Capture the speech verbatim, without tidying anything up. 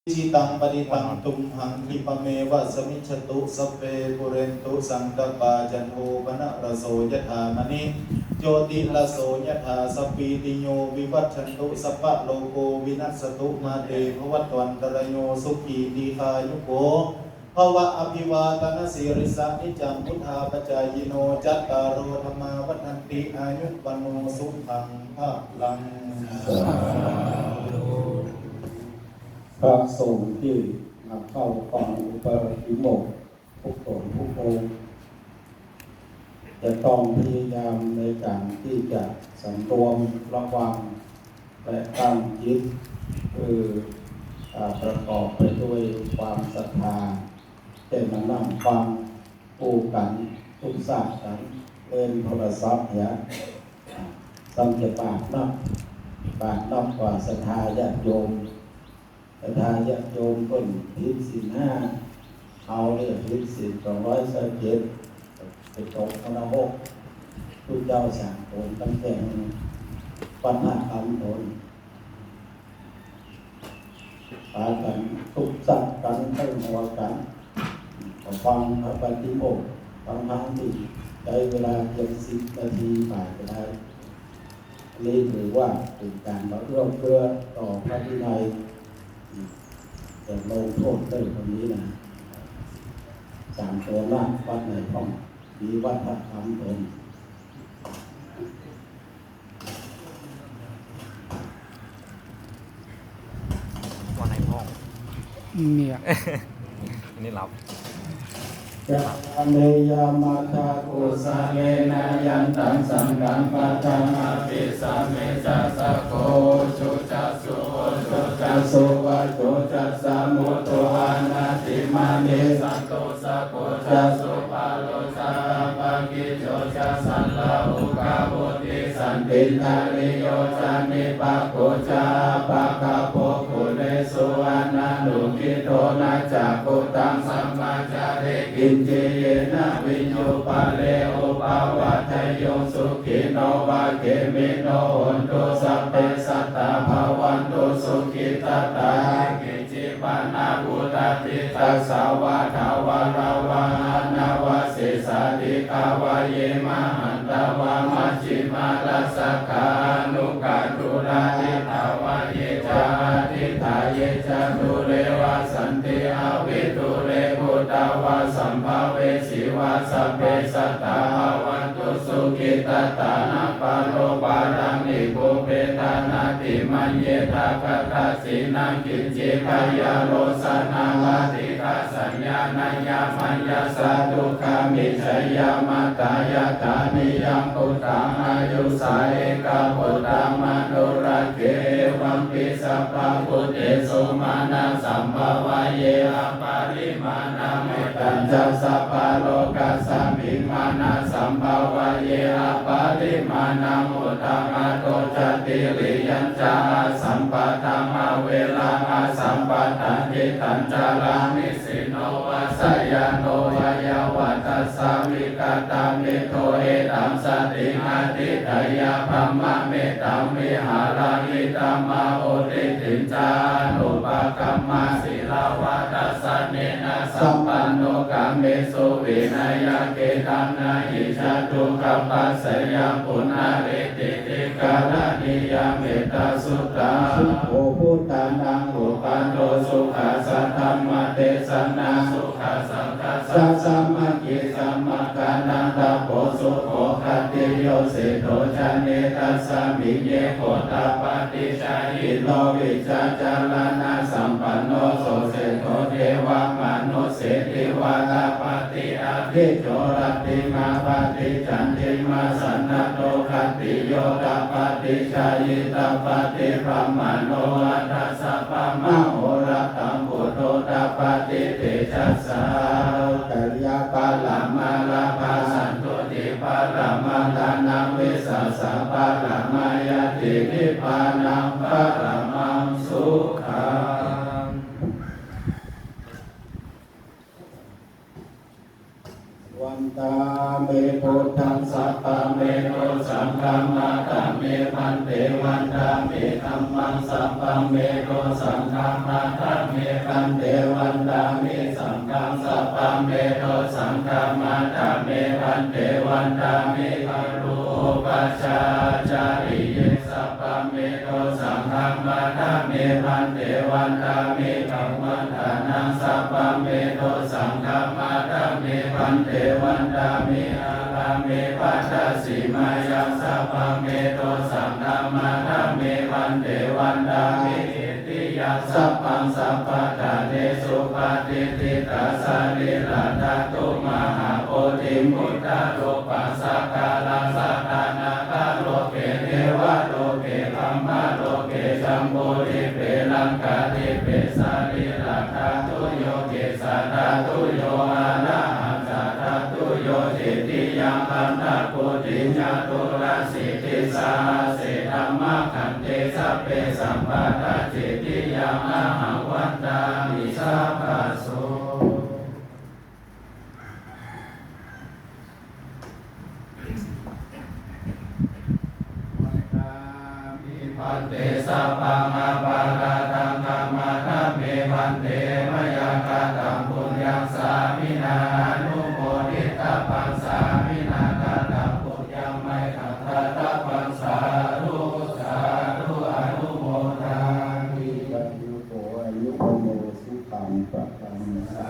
Jitaṃ padītaṃ tumhaṃ khippameva samijjhatu, sabbe pūrentu saṅkappā cando paṇṇaraso yathā maṇi jotiraso yathā. Sabbītiyo vivajjantu sabbarogo vinassatu, mā te bhavatvantarāyo sukhī dīghāyuko bhava. Abhivādanasīlissa niccaṃ vuḍḍhāpacāyino cattāro dhammā vaḍḍhanti āyu vaṇṇo sukhaṃ balaṃ. พระสงฆ์ที่มาเข้าฟังอุปาติโมกข์ทุกคนทุกองค์ จะต้องพยายามในการที่จะสำรวมระวังและตั้งจิต คือ อ่า ประกอบไปด้วยความศรัทธา เช่นมานั่งฟังคู่กัน ทุกสากัน เล่นโทรศัพท์เนี่ย อ่า สังเกตบาปนัก บาปนักกว่าศรัทธาญาติโยม ศรัทธาญาติโยมเพิ่นผิดศีลห้า เอาเนี่ยผิดศีลสองร้อยสามสิบเจ็ด ไปตกนรก ผู้เจ้าสั่งโอนตั้งแต่ปัญหากรรมโอน พากันทุกข์สักกันทั้งหัวกัน ก็ฟังพระปาฏิโมกข์ ทั้งๆที่ใช้เวลาเพียงสิบนาทีกว่าจะได้ อันนี้ถือว่าเป็นการมาเอื้อเฟื้อต่อพระวินัย จะลงโทษเรื่องคนนี้นะ สามตัวหน้าวัดในห้อง มีวัดพระธรรมตน ว่าในห้อง เนี่ย อันนี้รับ Yānīyamatthakusalena yantaṃ santaṃ petānapi, same ca sakkho ujū ca suhujū ca, suvaco cassa mudu anatimānī, santussako ca subharo ca, appakicco ca sallahukavutti, santindriyo ca nipako ca, appagabbho kulesu ananugiddho. Na ca khuddaṃ samācare kiñci, yena viññū pare upavadeyyuṃ. Sukhino vā khemino hontu, sabbe sattā bhavantu sukhitattā. Ye keci pāṇabhūtatthi, tasā vā thāvarā vā anavasesā, dīghā vā ye mahantā vā, majjhimā rassakā aṇukathūlā. Diṭṭhā vā ye ca adiṭṭhā, ye ca dūre vasanti avidūre, bhūtā vā sambhavesī vā, sabbe sattā bhavantu sukhitattā. Na paro paraṃ nikubbetha, nātimaññetha katthaci naṃ kiñci, byārosanā paṭighasaññā, nāññamaññassa dukkhamiccheyya. Mātā yathā niyaṃ puttaṃ āyusā ekaputtamanurakkhe, evampi sabbabhūtesu mānasambhāvaye aparimāṇaṃ. Mettañca sabbalokasmiṃ mānasambhāvaye aparimāṇaṃ, uddhaṃ adho ca tiriyañca asambādhaṃ averaṃ asapattaṃ. Tiṭṭhañcaraṃ nisinno vā sayāno vā yāvatassa vigatamiddho, etaṃ satiṃ adhiṭṭheyya, brahmametaṃ vihāraṃ idhamāhu. Diṭṭhiñca anupagamma sīlavā dassanena sampanno, kāmesu vineyya gedhaṃ, na hi jātu gabbhaseyyaṃ punaretīti. Karaṇīyamettasuttaṃ. Sukho bhūtānaṃ uppādo, sukhā saddhammadesanā, sukhā saṅghassa sāmaggī, samaggānaṃ tapo sukho. Khattiyo seṭṭho jāne, tasmiṃ ye gotrapati jhāyino, vijjācaraṇasampanno so seṭṭho, devamanussesi va tapati. Aggi coratim appaṭichantimā, sannaddo khattiyo tapati jhāyī, tapati brāhmaṇo atha sabbam ahorattaṃ, buddho tapati tejasā. Tiriyaṃ paramā lābhā, santuṭṭhiṃ paramā dhanam, vissāsaṃ paramā ñātiṃ, nibbānaṃ paramaṃ sukhaṃ. Vandāmi me buddhaṃ, sabbaṃ me dosaṃ khamatha me bhante. Vandāmi dhammaṃ, sabbaṃ me dosaṃ khamatha me bhante. Vandāmi saṅghaṃ, sabbaṃ me dosaṃ khamatha me bhante. Vandāmi guru upajjhāyācariye, sabbaṃ me dosaṃ khamatha me bhante. Vandāmi katvandanaṃ, sabbaṃ me dosaṃ khamatha me bhante. Vandāmi ārāme bhadasi mayaṃ, sabbaṃ me dosaṃ khamatha me bhante. Vandāmi cetiyaṃ, sabbaṃ sabbaṭṭhānesu patiṭṭhitā sarīradhātu mahābodhiṃ buddharūpaṃ sakkāra sattanakaloke devaloke brahmaloke jambudīpe laṅkādīpe sarīradhātuyo kesādhātuyo arahaṃ sādhātuyo cetiyaṃ gandhakuṭiññatulasiddhisaha se dhammakkhandhe sabbe sampanā cetiyaṃ ahaṃ vandāmi sabbaso. Bhante sabbaṃ aparādhaṃ khamatha me bhante, mayā kataṃ puññaṃ sāminā anumoditabbaṃ, sāminā kataṃ puññaṃ mayhaṃ dātabbaṃ, sādhu sādhu anumodāmi. ขออายุวโนสุขังพลัง สา